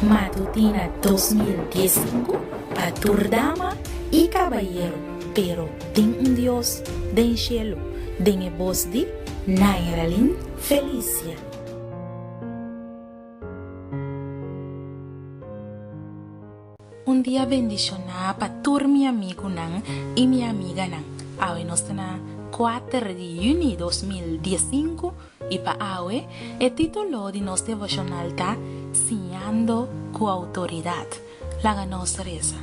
Matutina 2015 pa tur dama i kabayero, pero tin un Dios den shelu, den e bos di Nairalyn Felicia. Un dia bendishoná pa tur mi amigunan i mi amiganan. Awe nos ta na kuater di yüni 2015 i pa awe e título di nos devoshonal ta Siñando ku Outoridat. Laga nos resa.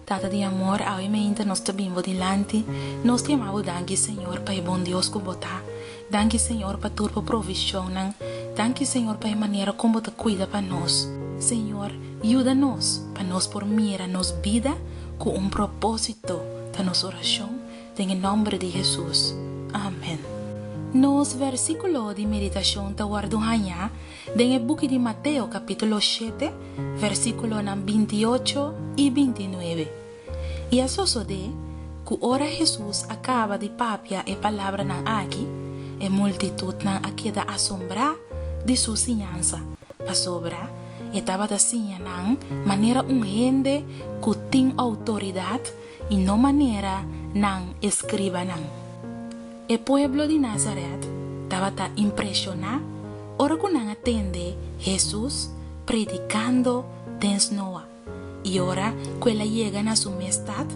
Tata di amor, awe meinta nos ta bin bo dilanti, nos ta yama bo danki Señor pa e bon Dios ku bo ta. Danki Señor pa tur bo provishonnan. Danki Señor pa e manera kon bo ta kuida pa nos. Señor, yuda nos pa nos por mira nos bida ku un propósito ta nos orashon den e nòmber di Hesus. Amen. Nos versíkulo di meditashon ta wòrdu hañá den e buki di Mateo kapítulo shete, versíkulonan 28 i 29. I a sosodé ku ora Hesus a kaba di papia e palabranan aki, e multitutnan a keda asombrá di su siñansa, pasobra e tabata siña nan manera un hende ku tin outoridat i no manera nan eskribanan. E pueblo di Nazaret tabata impreshoná ora ku nan a tende Hesus predikando den snoa. I ora ku el a yega na su mes stat,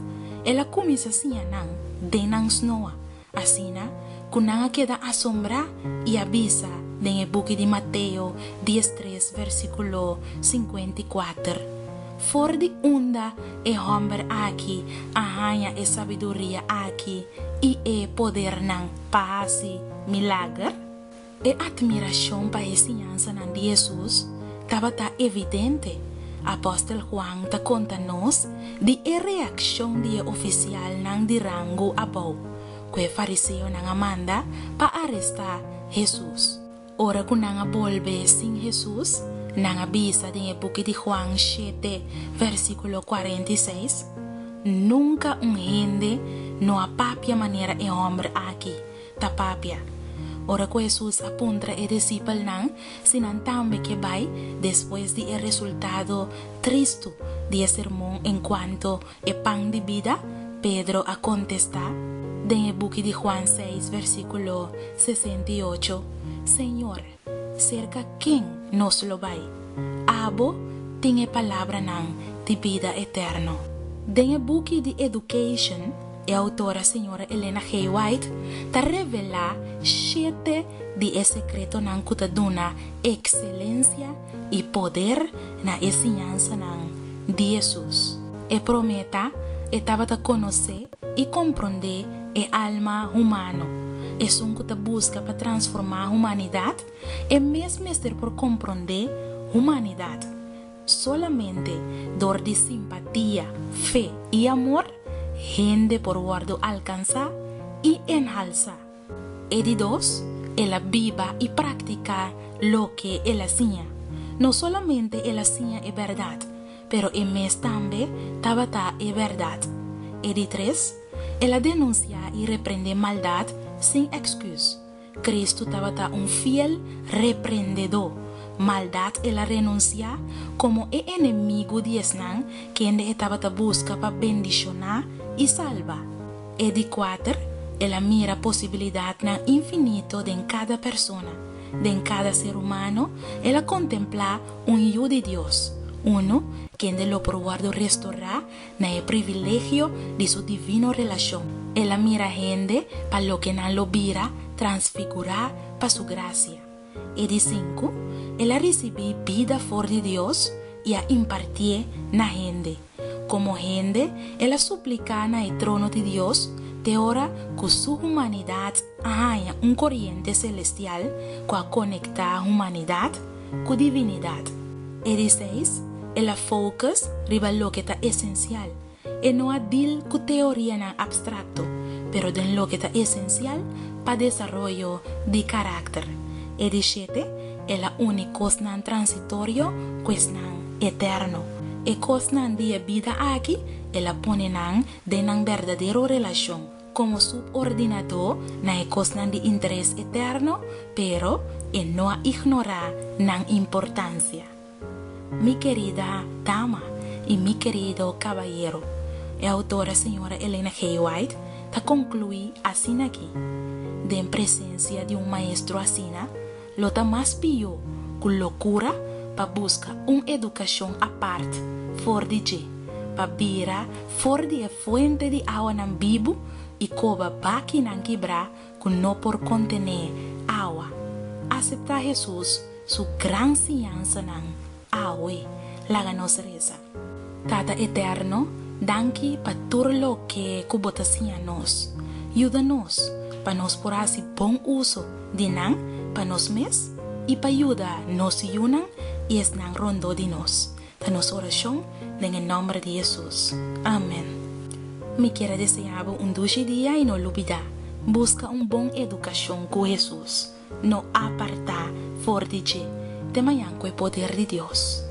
el a kuminsá siña nan den nan snoa, asina ku nan a keda asombrá i a bisa den e buki di Mateo 13 versíkulo 54, For di unda e hòmber aki a haña e sabiduria aki i e podernan pa hasi milager? E atmirashon pa e siñansanan di Hesus tabata evidente. Apòstel Huan ta konta nos di e reakshon di e ofisialnan di rango abou ku e fariseonan a manda pa arestá Hesus. Ora ku nan a bolbe sin Hesus, nan a bisa den e buki di Huan shete, versíkulo 46, Nunka un hende no a papia manera e hòmber aki ta papia. Ora ku Hesus a puntra e disipelnan si nan tambe ke bai despues di e resultado tristu di e sermon enkuanto e pan di bida, Pedro a kontestá den e buki di Huan 6 versíkulo 68, Señor, serka ken nos lo bai? Abo tin e palabranan di bida eterno. Den e buki di Education, e outora señora Elena G. White ta revelá shete di e sekretonan ku ta duna ekselensia i poder na e siñansanan di Hesus. E promé ta, e tabata konosé i komprondé e alma humano. Esun ku ta buska pa transformá humanidat, e mes mester por komprondé humanidat. Solamente dor di simpatia, fe i amor, hende por wòrdu alkansá i enhalsá. E di dos, el a biba i praktiká loke el a siña. No solamente el a siña e bèrdat, pero e mes tambe tabata e bèrdat. E di tres, el a denunsiá i reprendé maldat sin èksküs. Kristu tabata un fiel reprendedó. Maldat el a renunsiá komo e enemigu di esnan kende e tabata buska pa bendishoná i salba. E di kuater, el a mira posibilidatnan infinito den kada persona. Den kada ser humano, el a kontemplá un yu di Dios, unu kende lo por wòrdu restorá na e privilegio di su divino relashon. El a mira hende pa loke nan lo bira transfigurá pa su grasia. E di sinku, el a risibí bida for di Dios i a impartié na hende. Komo hende, el a supliká na e trono di Dios te ora ku su humanidat a haña un koriente selestial ku a konektá humanidat ku divinidat. E di seis, el a focus riba loke ta esensial. E no a deal ku teorianan abstrakto, pero den loke ta esensial pa desaroyo di karakter. E di shete, el a uni kosnan transitorio ku esnan eterno. E kosnan di e bida aki, el a pone nan den nan berdadero relashon komo subordinadó na e kosnan di interes eterno, pero e no a ignorá nan importansia. Mi kerida dama i mi kerido kabayero. E outora señora Elena G. White ta konkluí asina aki, Den presensia di un maestro asina, lo ta mas pió ku lokura pa buska un edukashon apart for di dje, pa bira for di e fuente di awanan bibu i koba bakinan kibrá ku no por kontené awa. Aseptá Hesus su gran siñansanan awe. Laga nos resa. Tata Eterno, danki pa tur loke ku bo ta siña nos. Yuda nos pa nos por hasi bon uso di nan pa nos mes i pa yuda nos yunan i esnan rondó di nos. Ta nos orashon den e nòmber di Hesus. Amen. Mi kier a deseá bo un dushi dia i no lubidá, buska un bon edukashon ku Hesus. No apartá for di dje. Te mañan ku e poder di Dios.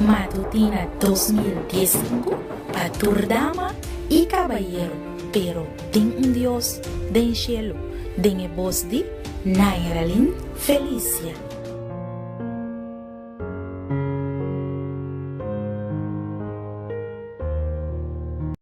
Matutina 2015 pa tur dama i kabayero, pero tin un Dios den shelu, den e bos di Nairalyn Felicia.